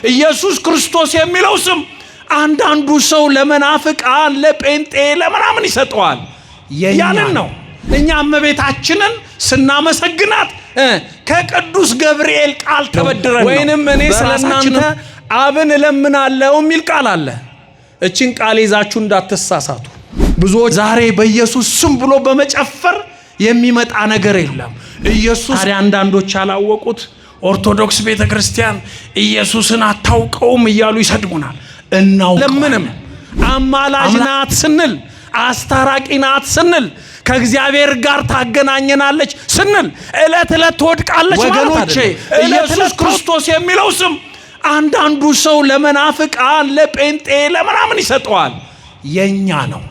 ኢየሱስ ክርስቶስ የሚለው ስም አንዳንዱ ሰው ለመናፍቃን፣ ለጴንጤ፣ ለምናምን ይሰጠዋል። ያንን ነው እኛ እመቤታችንን ስናመሰግናት ከቅዱስ ገብርኤል ቃል ተበድረን ነው። ወይንም እኔ ስለ እናንተ አብን እለምናለሁ የሚል ቃል አለ። እችን ቃል ይዛችሁ እንዳትሳሳቱ። ብዙዎች ዛሬ በኢየሱስ ስም ብሎ በመጨፈር የሚመጣ ነገር የለም። ኢየሱስ ታዲያ አንዳንዶች ያላወቁት ኦርቶዶክስ ቤተ ክርስቲያን ኢየሱስን አታውቀውም እያሉ ይሰድቡናል። እናውቀው። ለምንም አማላጅ ናት ስንል፣ አስታራቂ ናት ስንል፣ ከእግዚአብሔር ጋር ታገናኘናለች ስንል ዕለት ዕለት ትወድቃለች ማለት ወገኖቼ፣ አይደለም። ኢየሱስ ክርስቶስ የሚለው ስም አንዳንዱ ሰው ለመናፍቃን፣ ለጴንጤ፣ ለምናምን ይሰጠዋል። የኛ ነው።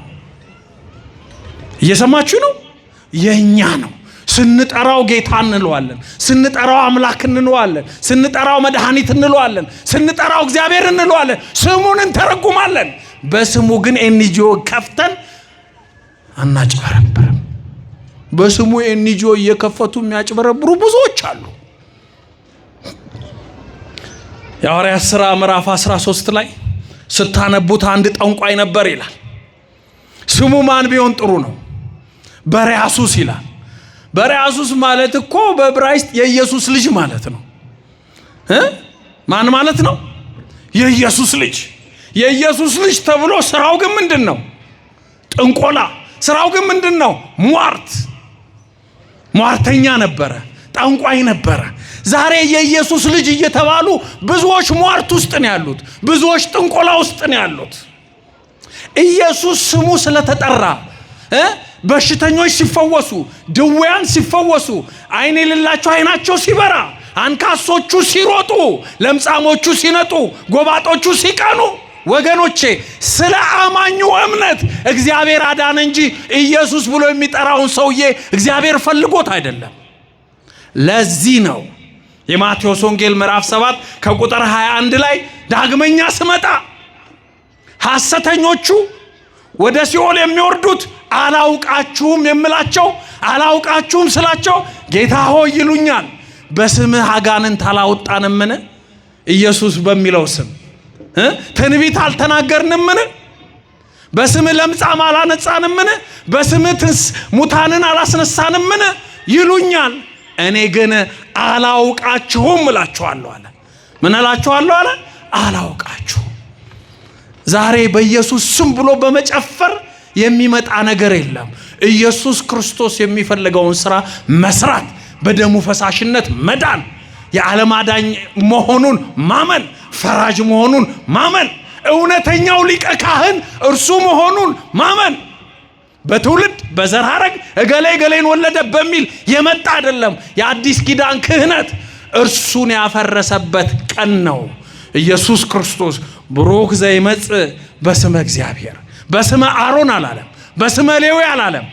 እየሰማችሁ ነው? የኛ ነው። ስንጠራው ጌታ እንለዋለን። ስንጠራው አምላክ እንለዋለን። ስንጠራው መድኃኒት እንለዋለን። ስንጠራው እግዚአብሔር እንለዋለን። ስሙን እንተረጉማለን። በስሙ ግን NGO ከፍተን አናጭበረብርም። በስሙ NGO እየከፈቱ የሚያጭበረብሩ ብዙዎች አሉ። የሐዋርያት ሥራ ምዕራፍ 13 ላይ ስታነቡት አንድ ጠንቋይ ነበር ይላል። ስሙ ማን ቢሆን ጥሩ ነው? በርያሱስ ይላል። በርያሱስ ማለት እኮ በዕብራይስጥ የኢየሱስ ልጅ ማለት ነው። ማን ማለት ነው? የኢየሱስ ልጅ። የኢየሱስ ልጅ ተብሎ ስራው ግን ምንድን ነው? ጥንቆላ። ስራው ግን ምንድን ነው? ሟርት። ሟርተኛ ነበረ፣ ጠንቋይ ነበረ። ዛሬ የኢየሱስ ልጅ እየተባሉ ብዙዎች ሟርት ውስጥ ነው ያሉት፣ ብዙዎች ጥንቆላ ውስጥ ነው ያሉት። ኢየሱስ ስሙ ስለተጠራ በሽተኞች ሲፈወሱ፣ ድውያን ሲፈወሱ፣ ዓይን የሌላቸው ዓይናቸው ሲበራ፣ አንካሶቹ ሲሮጡ፣ ለምጻሞቹ ሲነጡ፣ ጎባጦቹ ሲቀኑ፣ ወገኖቼ ስለ አማኙ እምነት እግዚአብሔር አዳነ እንጂ ኢየሱስ ብሎ የሚጠራውን ሰውዬ እግዚአብሔር ፈልጎት አይደለም። ለዚህ ነው የማቴዎስ ወንጌል ምዕራፍ 7 ከቁጥር 21 ላይ ዳግመኛ ስመጣ ሐሰተኞቹ ወደ ሲኦል የሚወርዱት አላውቃችሁም የምላቸው አላውቃችሁም ስላቸው ጌታ ሆይ ይሉኛል። በስምህ አጋንንት አላወጣንምን? ኢየሱስ በሚለው ስም ትንቢት አልተናገርንምን? በስምህ ለምጻም አላነጻንምን? በስምህ ሙታንን አላስነሳንምን? ይሉኛል። እኔ ግን አላውቃችሁም እላችኋለሁ አለ። ምን እላችኋለሁ አለ? አላውቃችሁም። ዛሬ በኢየሱስ ስም ብሎ በመጨፈር የሚመጣ ነገር የለም። ኢየሱስ ክርስቶስ የሚፈልገውን ስራ መስራት፣ በደሙ ፈሳሽነት መዳን፣ የዓለም አዳኝ መሆኑን ማመን፣ ፈራጅ መሆኑን ማመን፣ እውነተኛው ሊቀ ካህን እርሱ መሆኑን ማመን፣ በትውልድ በዘር ሐረግ እገሌ እገሌን ወለደ በሚል የመጣ አይደለም። የአዲስ ኪዳን ክህነት እርሱን ያፈረሰበት ቀን ነው። ኢየሱስ ክርስቶስ ብሩክ ዘይመጽእ በስመ እግዚአብሔር። በስመ አሮን አላለም፣ በስመ ሌዊ አላለም፣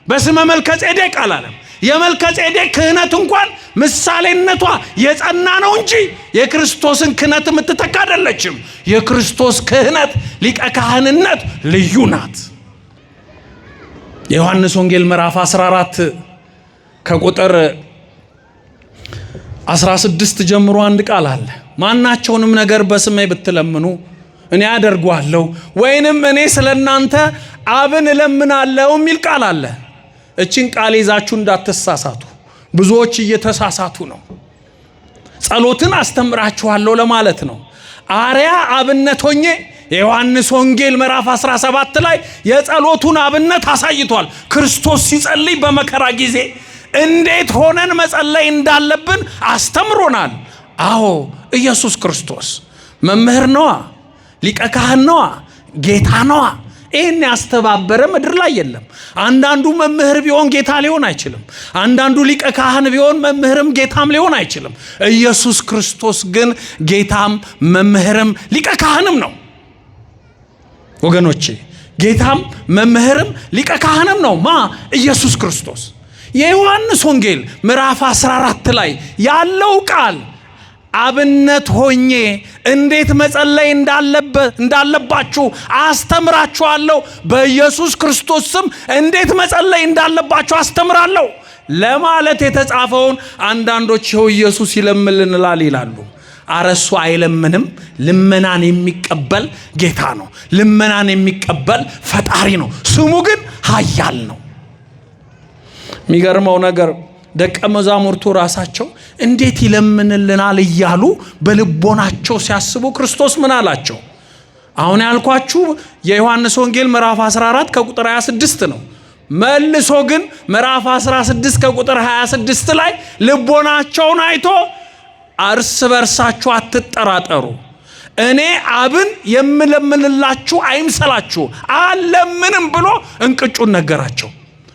በስመ መልከ ጼዴቅ አላለም። የመልከ ጼዴቅ ክህነት እንኳን ምሳሌነቷ የጸና ነው እንጂ የክርስቶስን ክህነት የምትተካ አይደለችም። የክርስቶስ ክህነት ሊቀ ካህንነት ልዩ ናት። የዮሐንስ ወንጌል ምዕራፍ 14 ከቁጥር 16 ጀምሮ አንድ ቃል አለ። ማናቸውንም ነገር በስሜ ብትለምኑ እኔ አደርገዋለሁ፣ ወይንም እኔ ስለ እናንተ አብን እለምናለሁ የሚል ቃል አለ። እችን ቃል ይዛችሁ እንዳትሳሳቱ። ብዙዎች እየተሳሳቱ ነው። ጸሎትን አስተምራችኋለሁ ለማለት ነው። አርያ አብነት ሆኜ የዮሐንስ ወንጌል ምዕራፍ 17 ላይ የጸሎቱን አብነት አሳይቷል። ክርስቶስ ሲጸልይ በመከራ ጊዜ እንዴት ሆነን መጸለይ እንዳለብን አስተምሮናል። አዎ ኢየሱስ ክርስቶስ መምህር ነዋ፣ ሊቀ ካህን ነዋ፣ ጌታ ነዋ። ይህን ያስተባበረ ምድር ላይ የለም። አንዳንዱ መምህር ቢሆን ጌታ ሊሆን አይችልም። አንዳንዱ ሊቀ ካህን ቢሆን መምህርም ጌታም ሊሆን አይችልም። ኢየሱስ ክርስቶስ ግን ጌታም መምህርም ሊቀ ካህንም ነው። ወገኖቼ ጌታም መምህርም ሊቀ ካህንም ነው። ማ ኢየሱስ ክርስቶስ። የዮሐንስ ወንጌል ምዕራፍ 14 ላይ ያለው ቃል አብነት ሆኜ እንዴት መጸለይ እንዳለባችሁ አስተምራችኋለሁ፣ በኢየሱስ ክርስቶስ ስም እንዴት መጸለይ እንዳለባችሁ አስተምራለሁ ለማለት የተጻፈውን አንዳንዶች ይኸው ኢየሱስ ይለምልናል ይላሉ። አረሱ አይለምንም። ልመናን የሚቀበል ጌታ ነው። ልመናን የሚቀበል ፈጣሪ ነው። ስሙ ግን ኃያል ነው። የሚገርመው ነገር ደቀ መዛሙርቱ ራሳቸው እንዴት ይለምንልናል እያሉ በልቦናቸው ሲያስቡ ክርስቶስ ምን አላቸው? አሁን ያልኳችሁ የዮሐንስ ወንጌል ምዕራፍ 14 ከቁጥር 26 ነው። መልሶ ግን ምዕራፍ 16 ከቁጥር 26 ላይ ልቦናቸውን አይቶ እርስ በርሳችሁ አትጠራጠሩ፣ እኔ አብን የምለምንላችሁ አይምሰላችሁ፣ አልለምንም ብሎ እንቅጩን ነገራቸው።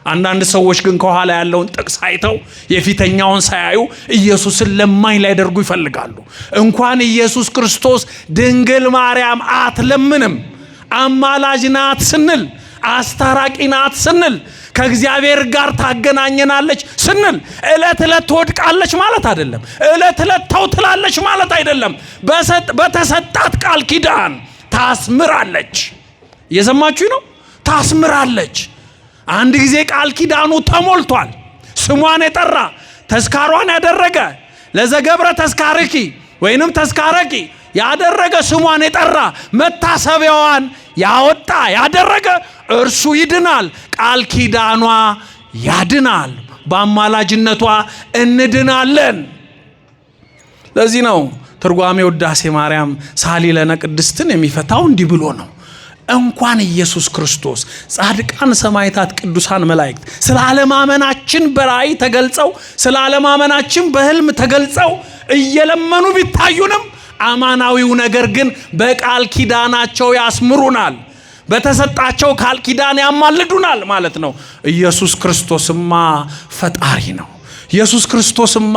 አንዳንድ ሰዎች ግን ከኋላ ያለውን ጥቅስ አይተው የፊተኛውን ሳያዩ ኢየሱስን ለማኝ ሊያደርጉ ይፈልጋሉ። እንኳን ኢየሱስ ክርስቶስ ድንግል ማርያም አትለምንም፣ አማላጅ ናት ስንል፣ አስታራቂ ናት ስንል፣ ከእግዚአብሔር ጋር ታገናኘናለች ስንል ዕለት ዕለት ትወድቃለች ማለት አይደለም። ዕለት ዕለት ተው ትላለች ማለት አይደለም። በተሰጣት ቃል ኪዳን ታስምራለች። እየሰማችሁ ነው? ታስምራለች። አንድ ጊዜ ቃል ኪዳኑ ተሞልቷል። ስሟን የጠራ ተስካሯን ያደረገ ለዘገብረ ተስካርኪ ወይንም ተስካረኪ ያደረገ ስሟን የጠራ መታሰቢያዋን ያወጣ ያደረገ እርሱ ይድናል። ቃል ኪዳኗ ያድናል። በአማላጅነቷ እንድናለን። ለዚህ ነው ትርጓሜ ውዳሴ ማርያም ሳሊ ለነ ቅድስትን የሚፈታው እንዲህ ብሎ ነው። እንኳን ኢየሱስ ክርስቶስ ጻድቃን፣ ሰማዕታት፣ ቅዱሳን መላእክት ስለ አለማመናችን በራእይ ተገልጸው ስለ አለማመናችን በሕልም ተገልጸው እየለመኑ ቢታዩንም አማናዊው ነገር ግን በቃል ኪዳናቸው ያስምሩናል፣ በተሰጣቸው ቃል ኪዳን ያማልዱናል ማለት ነው። ኢየሱስ ክርስቶስማ ፈጣሪ ነው። ኢየሱስ ክርስቶስማ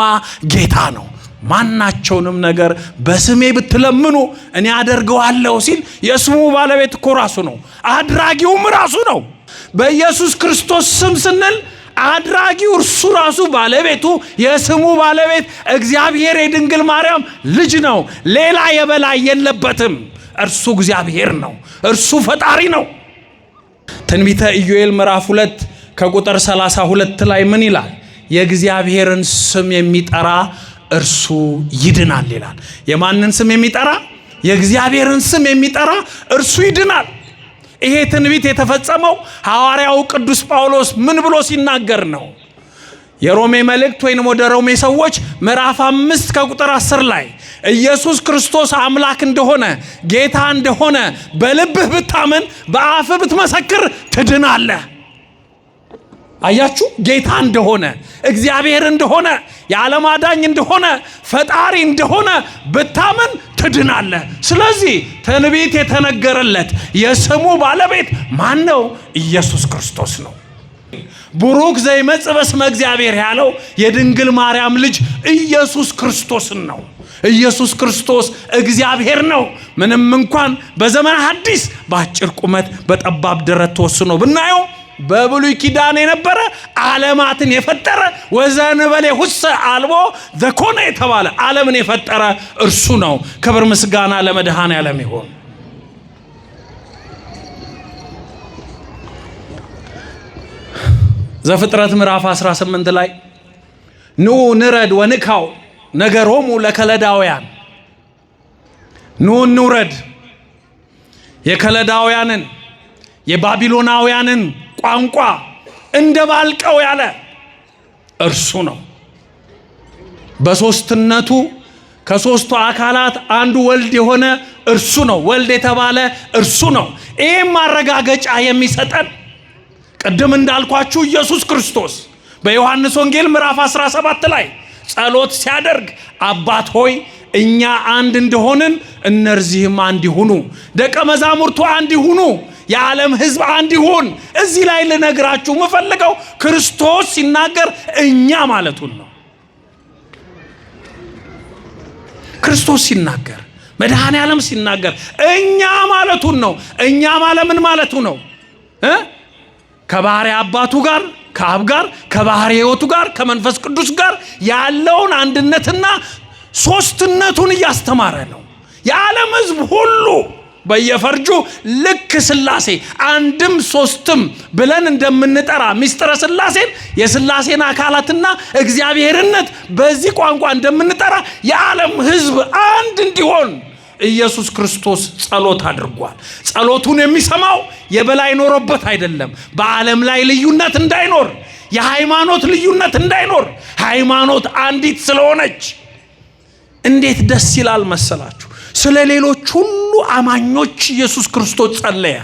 ጌታ ነው። ማናቸውንም ነገር በስሜ ብትለምኑ እኔ አደርገዋለሁ ሲል የስሙ ባለቤት እኮ ራሱ ነው። አድራጊውም ራሱ ነው። በኢየሱስ ክርስቶስ ስም ስንል አድራጊው እርሱ ራሱ ባለቤቱ የስሙ ባለቤት እግዚአብሔር የድንግል ማርያም ልጅ ነው። ሌላ የበላይ የለበትም። እርሱ እግዚአብሔር ነው። እርሱ ፈጣሪ ነው። ትንቢተ ኢዩኤል ምዕራፍ 2 ከቁጥር 32 ላይ ምን ይላል? የእግዚአብሔርን ስም የሚጠራ እርሱ ይድናል ይላል። የማንን ስም የሚጠራ? የእግዚአብሔርን ስም የሚጠራ እርሱ ይድናል። ይሄ ትንቢት የተፈጸመው ሐዋርያው ቅዱስ ጳውሎስ ምን ብሎ ሲናገር ነው? የሮሜ መልእክት ወይንም ወደ ሮሜ ሰዎች ምዕራፍ 5 ከቁጥር 10 ላይ ኢየሱስ ክርስቶስ አምላክ እንደሆነ ጌታ እንደሆነ በልብህ ብታምን በአፍህ ብትመሰክር ትድናለህ። አያችሁ፣ ጌታ እንደሆነ እግዚአብሔር እንደሆነ የዓለም አዳኝ እንደሆነ ፈጣሪ እንደሆነ ብታምን ትድናለህ። ስለዚህ ትንቢት የተነገረለት የስሙ ባለቤት ማን ነው? ኢየሱስ ክርስቶስ ነው። ቡሩክ ዘይመጽእ በስመ እግዚአብሔር ያለው የድንግል ማርያም ልጅ ኢየሱስ ክርስቶስን ነው። ኢየሱስ ክርስቶስ እግዚአብሔር ነው። ምንም እንኳን በዘመነ ሐዲስ በአጭር ቁመት በጠባብ ደረት ተወስኖ ብናየው በብሉይ ኪዳን የነበረ ዓለማትን የፈጠረ ወዘእንበሌሁሰ አልቦ ዘኮነ የተባለ ዓለምን የፈጠረ እርሱ ነው። ክብር ምስጋና ለመድኃኔዓለም ይሁን። ዘፍጥረት ምዕራፍ 18 ላይ ኑ ንረድ ወንካው ነገሮሙ ለከለዳውያን፣ ኑ እንውረድ የከለዳውያንን የባቢሎናውያንን ቋንቋ እንደባልቀው ያለ እርሱ ነው። በሶስትነቱ ከሶስቱ አካላት አንዱ ወልድ የሆነ እርሱ ነው። ወልድ የተባለ እርሱ ነው። ይህም ማረጋገጫ የሚሰጠን ቅድም እንዳልኳችሁ ኢየሱስ ክርስቶስ በዮሐንስ ወንጌል ምዕራፍ 17 ላይ ጸሎት ሲያደርግ አባት ሆይ እኛ አንድ እንደሆንን እነርዚህም አንድ ይሁኑ፣ ደቀ መዛሙርቱ አንድ ይሁኑ፣ የዓለም ሕዝብ አንድ ይሁን። እዚህ ላይ ልነግራችሁ የምፈልገው ክርስቶስ ሲናገር እኛ ማለቱን ነው። ክርስቶስ ሲናገር መድኃኔ ዓለም ሲናገር እኛ ማለቱን ነው። እኛ ማለት ምን ማለቱ ነው? ከባህሪ አባቱ ጋር ከአብ ጋር ከባህሪ ሕይወቱ ጋር ከመንፈስ ቅዱስ ጋር ያለውን አንድነትና ሶስትነቱን እያስተማረ ነው። የዓለም ሕዝብ ሁሉ በየፈርጁ ልክ ስላሴ አንድም ሶስትም ብለን እንደምንጠራ ምስጢረ ስላሴን የስላሴን አካላትና እግዚአብሔርነት በዚህ ቋንቋ እንደምንጠራ የዓለም ሕዝብ አንድ እንዲሆን ኢየሱስ ክርስቶስ ጸሎት አድርጓል። ጸሎቱን የሚሰማው የበላይ ኖሮበት አይደለም። በዓለም ላይ ልዩነት እንዳይኖር፣ የሃይማኖት ልዩነት እንዳይኖር፣ ሃይማኖት አንዲት ስለሆነች እንዴት ደስ ይላል መሰላችሁ። ስለ ሌሎች ሁሉ አማኞች ኢየሱስ ክርስቶስ ጸለየ።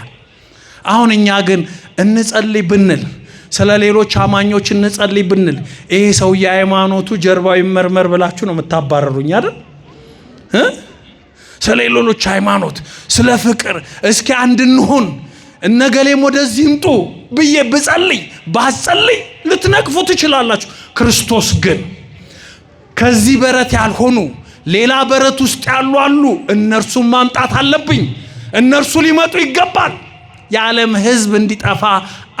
አሁን እኛ ግን እንጸልይ ብንል፣ ስለ ሌሎች አማኞች እንጸልይ ብንል ይሄ ሰው የሃይማኖቱ ጀርባው ይመርመር ብላችሁ ነው የምታባረሩኝ አይደል? ስለ ሌሎች ሃይማኖት፣ ስለ ፍቅር እስኪ አንድ እንሁን፣ እነገሌም ወደዚህ ይምጡ ብዬ ብጸልይ ባስጸልይ ልትነቅፉ ትችላላችሁ። ክርስቶስ ግን ከዚህ በረት ያልሆኑ ሌላ በረት ውስጥ ያሉ አሉ። እነርሱን ማምጣት አለብኝ። እነርሱ ሊመጡ ይገባል። የዓለም ሕዝብ እንዲጠፋ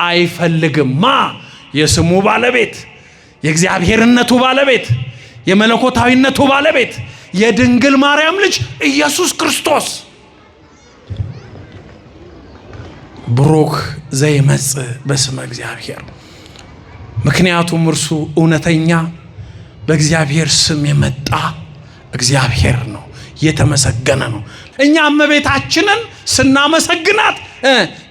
አይፈልግም። ማ የስሙ ባለቤት፣ የእግዚአብሔርነቱ ባለቤት፣ የመለኮታዊነቱ ባለቤት፣ የድንግል ማርያም ልጅ ኢየሱስ ክርስቶስ። ብሩክ ዘይመጽእ በስመ እግዚአብሔር። ምክንያቱም እርሱ እውነተኛ በእግዚአብሔር ስም የመጣ እግዚአብሔር ነው፣ የተመሰገነ ነው። እኛ እመቤታችንን ስናመሰግናት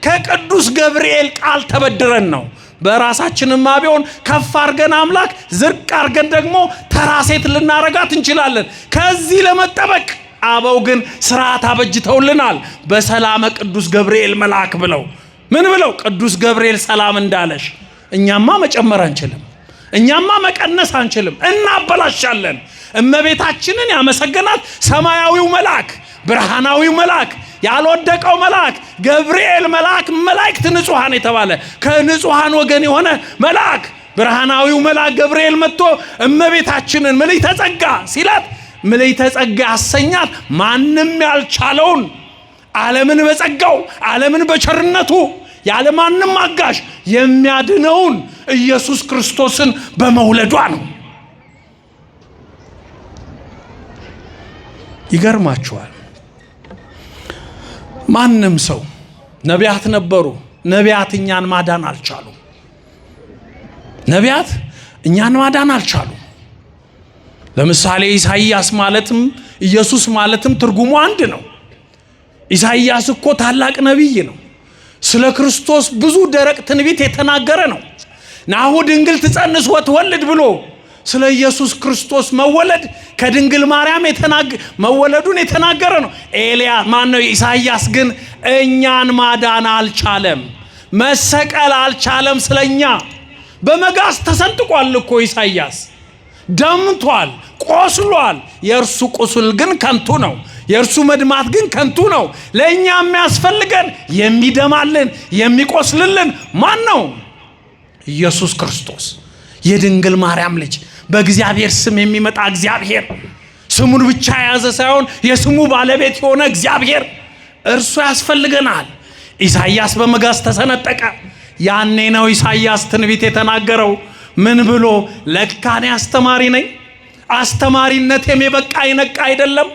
ከቅዱስ ገብርኤል ቃል ተበድረን ነው። በራሳችንማ ቢሆን ከፍ አርገን አምላክ፣ ዝቅ አርገን ደግሞ ተራ ሴት ልናረጋት እንችላለን። ከዚህ ለመጠበቅ አበው ግን ስርዓት አበጅተውልናል። በሰላመ ቅዱስ ገብርኤል መልአክ ብለው ምን ብለው ቅዱስ ገብርኤል ሰላም እንዳለሽ። እኛማ መጨመር አንችልም። እኛማ መቀነስ አንችልም፣ እናበላሻለን። እመቤታችንን ያመሰገናት ሰማያዊው መልአክ፣ ብርሃናዊው መልአክ፣ ያልወደቀው መልአክ ገብርኤል መልአክ፣ መላእክት ንጹሐን የተባለ ከንጹሐን ወገን የሆነ መልአክ ብርሃናዊው መልአክ ገብርኤል መጥቶ እመቤታችንን ምልዕተ ጸጋ ሲላት ምልዕተ ጸጋ ያሰኛት ማንም ያልቻለውን ዓለምን በጸጋው ዓለምን በቸርነቱ ያለማንም አጋዥ የሚያድነውን ኢየሱስ ክርስቶስን በመውለዷ ነው። ይገርማችኋል። ማንም ሰው ነቢያት ነበሩ። ነቢያት እኛን ማዳን አልቻሉም። ነቢያት እኛን ማዳን አልቻሉም። ለምሳሌ ኢሳይያስ ማለትም ኢየሱስ ማለትም ትርጉሙ አንድ ነው። ኢሳይያስ እኮ ታላቅ ነቢይ ነው። ስለ ክርስቶስ ብዙ ደረቅ ትንቢት የተናገረ ነው። ናሁ ድንግል ትጸንስ ወትወልድ ብሎ ስለ ኢየሱስ ክርስቶስ መወለድ ከድንግል ማርያም መወለዱን የተናገረ ነው። ኤልያ ማን ነው? ኢሳይያስ ግን እኛን ማዳን አልቻለም። መሰቀል አልቻለም። ስለኛ በመጋዝ ተሰንጥቋል እኮ ኢሳይያስ ደምቷል፣ ቆስሏል። የእርሱ ቁስል ግን ከንቱ ነው። የእርሱ መድማት ግን ከንቱ ነው። ለእኛ የሚያስፈልገን የሚደማልን የሚቆስልልን ማን ነው? ኢየሱስ ክርስቶስ የድንግል ማርያም ልጅ፣ በእግዚአብሔር ስም የሚመጣ እግዚአብሔር፣ ስሙን ብቻ የያዘ ሳይሆን የስሙ ባለቤት የሆነ እግዚአብሔር እርሱ ያስፈልገናል። ኢሳይያስ በመጋዝ ተሰነጠቀ። ያኔ ነው ኢሳይያስ ትንቢት የተናገረው። ምን ብሎ? ለካ እኔ አስተማሪ ነኝ፣ አስተማሪነቴም የበቃ የነቃ አይደለም።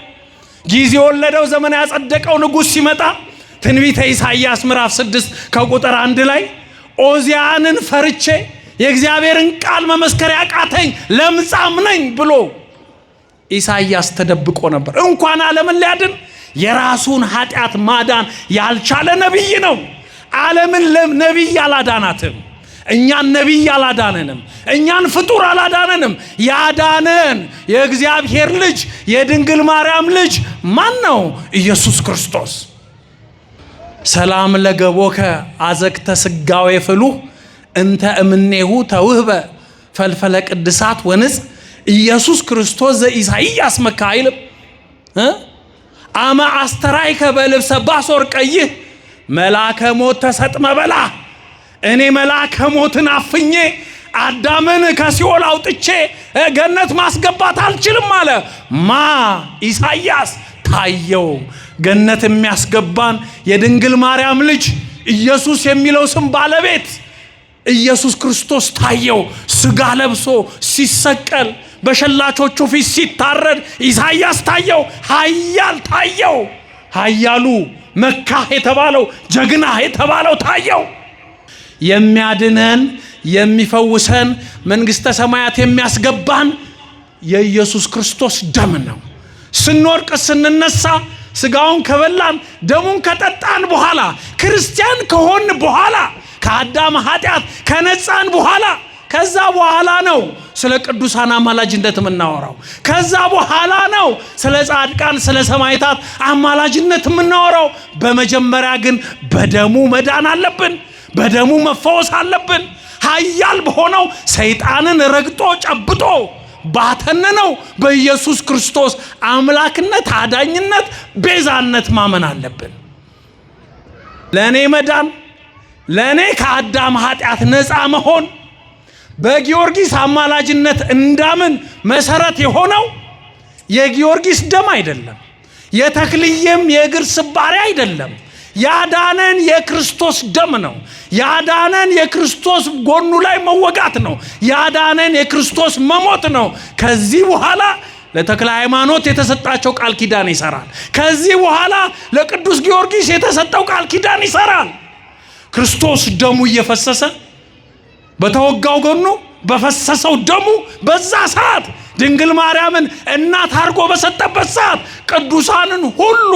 ጊዜ የወለደው ዘመን ያጸደቀው ንጉሥ ሲመጣ ትንቢተ ኢሳይያስ ምዕራፍ 6 ከቁጥር 1 ላይ ኦዚያንን ፈርቼ የእግዚአብሔርን ቃል መመስከር ያቃተኝ ለምጻም ነኝ ብሎ ኢሳይያስ ተደብቆ ነበር። እንኳን ዓለምን ሊያድን የራሱን ኃጢአት ማዳን ያልቻለ ነቢይ ነው። ዓለምን ነቢይ አላዳናትም። እኛን ነቢይ አላዳነንም። እኛን ፍጡር አላዳነንም። ያዳነን የእግዚአብሔር ልጅ የድንግል ማርያም ልጅ ማን ነው? ኢየሱስ ክርስቶስ። ሰላም ለገቦከ አዘግተ ስጋዌ ፍሉህ እንተ እምኔሁ ተውህበ ፈልፈለ ቅድሳት ወንጽ ኢየሱስ ክርስቶስ ዘኢሳይያስ መካ አይልም? አመ አስተራይከ በልብሰ ባሶር ቀይህ መላከ ሞት ተሰጥመ በላ። እኔ መላከ ሞትን አፍኜ አዳምን ከሲኦል አውጥቼ ገነት ማስገባት አልችልም አለ። ማ ኢሳይያስ ታየው። ገነት የሚያስገባን የድንግል ማርያም ልጅ ኢየሱስ የሚለው ስም ባለቤት ኢየሱስ ክርስቶስ ታየው። ስጋ ለብሶ ሲሰቀል በሸላቾቹ ፊት ሲታረድ ኢሳይያስ ታየው። ኃያል ታየው። ኃያሉ መካህ የተባለው ጀግና የተባለው ታየው። የሚያድነን የሚፈውሰን መንግሥተ ሰማያት የሚያስገባን የኢየሱስ ክርስቶስ ደም ነው። ስንወድቅ ስንነሳ ስጋውን ከበላን ደሙን ከጠጣን በኋላ ክርስቲያን ከሆን በኋላ ከአዳም ኃጢአት ከነጻን በኋላ ከዛ በኋላ ነው ስለ ቅዱሳን አማላጅነት የምናወራው። ከዛ በኋላ ነው ስለ ጻድቃን ስለ ሰማዕታት አማላጅነት የምናወራው። በመጀመሪያ ግን በደሙ መዳን አለብን። በደሙ መፈወስ አለብን። ኃያል በሆነው ሰይጣንን ረግጦ ጨብጦ ባተነነው በኢየሱስ ክርስቶስ አምላክነት፣ አዳኝነት፣ ቤዛነት ማመን አለብን። ለእኔ መዳን፣ ለእኔ ከአዳም ኃጢአት ነፃ መሆን በጊዮርጊስ አማላጅነት እንዳምን መሰረት የሆነው የጊዮርጊስ ደም አይደለም፣ የተክልዬም የእግር ስባሪ አይደለም። ያዳነን የክርስቶስ ደም ነው። ያዳነን የክርስቶስ ጎኑ ላይ መወጋት ነው። ያዳነን የክርስቶስ መሞት ነው። ከዚህ በኋላ ለተክለ ሃይማኖት የተሰጣቸው ቃል ኪዳን ይሰራል። ከዚህ በኋላ ለቅዱስ ጊዮርጊስ የተሰጠው ቃል ኪዳን ይሰራል። ክርስቶስ ደሙ እየፈሰሰ በተወጋው ጎኑ በፈሰሰው ደሙ በዛ ሰዓት ድንግል ማርያምን እናት አድርጎ በሰጠበት ሰዓት ቅዱሳንን ሁሉ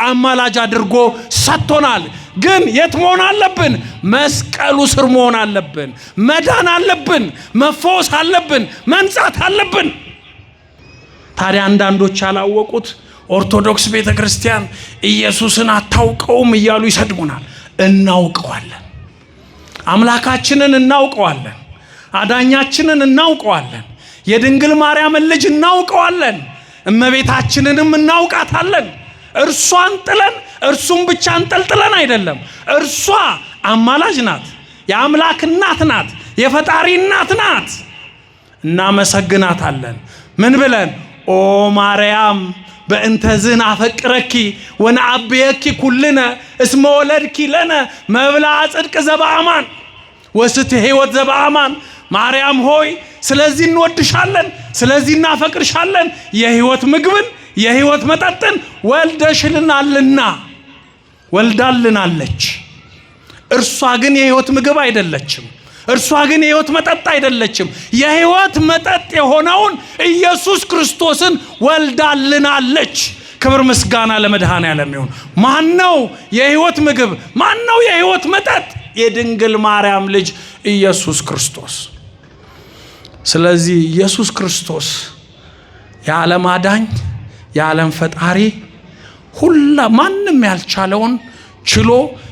አማላጅ አድርጎ ሰጥቶናል። ግን የት መሆን አለብን? መስቀሉ ስር መሆን አለብን። መዳን አለብን። መፈወስ አለብን። መንጻት አለብን። ታዲያ አንዳንዶች ያላወቁት ኦርቶዶክስ ቤተ ክርስቲያን ኢየሱስን አታውቀውም እያሉ ይሰድቡናል። እናውቀዋለን። አምላካችንን እናውቀዋለን። አዳኛችንን እናውቀዋለን። የድንግል ማርያምን ልጅ እናውቀዋለን። እመቤታችንንም እናውቃታለን። እርሷን ጥለን እርሱን ብቻ እንጠልጥለን አይደለም። እርሷ አማላጅ ናት፣ የአምላክ እናት ናት፣ የፈጣሪ እናት ናት። እናመሰግናታለን። ምን ብለን? ኦ ማርያም በእንተዝ ናፈቅረኪ ወነዐብየኪ ኩልነ እስመ ወለድኪ ለነ መብልዐ ጽድቅ ዘበአማን ወስት ሕይወት ዘበአማን። ማርያም ሆይ ስለዚህ እንወድሻለን፣ ስለዚህ እናፈቅርሻለን፣ የሕይወት ምግብን የሕይወት መጠጥን ወልደሽልናልና ወልዳልናለች። እርሷ ግን የሕይወት ምግብ አይደለችም። እርሷ ግን የሕይወት መጠጥ አይደለችም። የሕይወት መጠጥ የሆነውን ኢየሱስ ክርስቶስን ወልዳልናለች። ክብር ምስጋና ለመድኃኔዓለም ይሁን። ማን ነው የሕይወት ምግብ? ማን ነው የሕይወት መጠጥ? የድንግል ማርያም ልጅ ኢየሱስ ክርስቶስ። ስለዚህ ኢየሱስ ክርስቶስ የዓለም አዳኝ፣ የዓለም ፈጣሪ፣ ሁላ ማንም ያልቻለውን ችሎ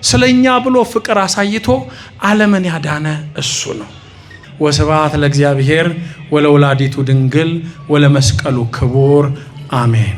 ስለኛ ብሎ ፍቅር አሳይቶ ዓለምን ያዳነ እሱ ነው። ወስብሐት ለእግዚአብሔር ወለወላዲቱ ድንግል ወለመስቀሉ ክቡር አሜን።